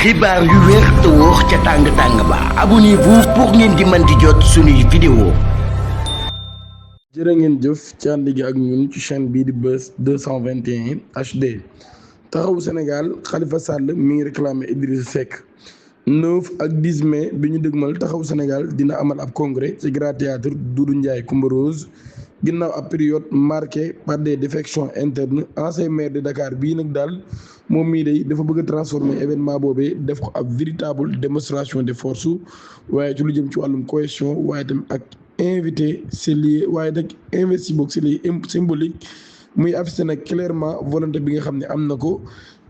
xibaar yu wér te wóor ca tàng-tàng ba abonnez-vous pour ngeen di mën di jot suñuy vidéo. jërë ngeen jëf ci ànd gi ak ñun ci chaîne bii di Buzz 221 HD. taxawu Sénégal Khalifa Sall mi ngi réclamé Idrissa Seck 9 ak 10 mai bi ñu dëgmal taxawu Sénégal dina amal ab congrès ci Grand Théâtre Doudou Ndiaye Coumba Rose ginnaaw ab période marquée par des défections internes. ancien maire de Dakar bii nag daal moom mii day dafa bëgg a transformer événement boobee def ko ab véritable démonstration de force waaye ci lu jëm ci wàllum cohésion waaye tamit ak invité c'est lié waaye nag investi boog c'est lié symbolique muy affiché nag clairement volonté bi nga xam ne am na ko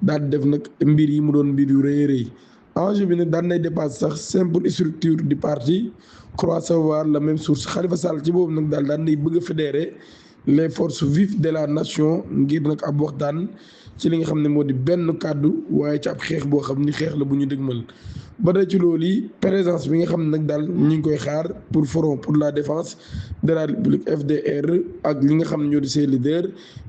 daal di def nag mbir yi mu doon mbir yu rëy a rëy. enjeu bi nag daan nay dépasse sax simple structure du parti croit savoir la même source. Khalifa Sall ci boobu nag daal daan nay bëgg a fédérer les forces vives de la nation ngir nag ab waxtaan ci li nga xam ne moo di benn kàddu waaye ci ab xeex boo xam ni xeex la bu ñu dëgmal. ba tey ci loolu yi présence bi nga xam ne nag daal ñu ngi koy xaar pour Front pour la défense de la République FDR ak li nga xam ne ñoo di ses leaders.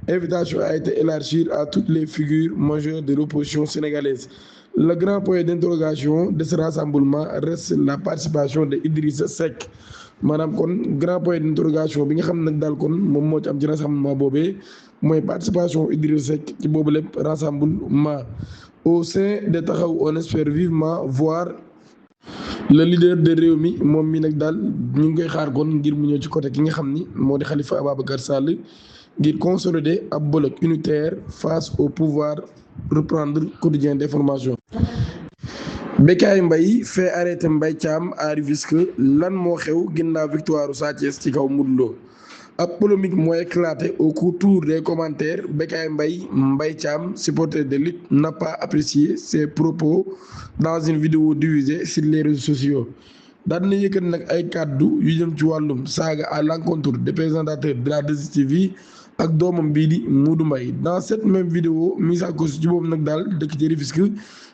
Invitation a été élargie à toutes les figures majeures de l'opposition sénégalaise. Le grand point d'interrogation de ce rassemblement reste la participation de Idrissa Seck. maanaam kon grand point d'interrogation bi nga xam nag daal kon moom moo ci am ci rassemblement boobee mooy participation Idrissa Seck ci boobu lépp rassemblement. Au sein de Taxawu on espère vivement voir le leader de Rewmi moom mi nag daal ñu ngi koy xaar kon ngir mu ñëw ci côté ki nga xam ni moo di Khalifa Ababacar Sall ngir consolider ab bloc unitaire face au pouvoir reprendre quotidien d'information. Bécaye Mbaye fait arrêter Mbaye Thiam à Rufisque lan moo xew ginnaaw victoire Sa Thiès ci kaw Modou Lo. ab polémique moo éclaté au tour des commentaires. Bécaye Mbaye Thiam supporter de lutte n'a pas apprécié ses propos dans une vidéo diffusée sur les réseaux sociaux. daan na yëkkat nag ay kàddu yu jëm ci wàllum saaga à l'encontre des présentateurs de la 2STV ak doomam bii di Modou Mbaye. dans cette même vidéo mise en cause ci boobu nag daal dëkk ci Rufisque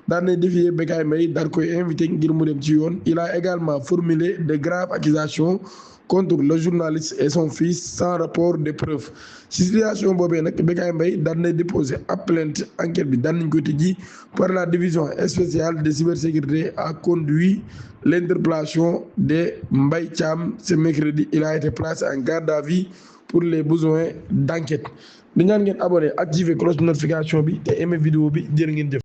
daan na défier Bécaye Mbaye daal koy invité ngir mu dem ci yoon. il a également formulé de graves accusations contre le journaliste et son fils sans rapport de preuve. ci situation boobee nag Bécaye Mbaye daan nay déposé ab plainte. enquête bi daan nañ koy tijji par la division spéciale de cybersécurité a conduit l'interpellation de Mbaye Thiam ce mercredi. il a été placé en garde à vue pour les besoins d'enquête. di ñaan ngeen abonné activer cloche de notification bi te aimé vidéo bi jërë ngeen jëf.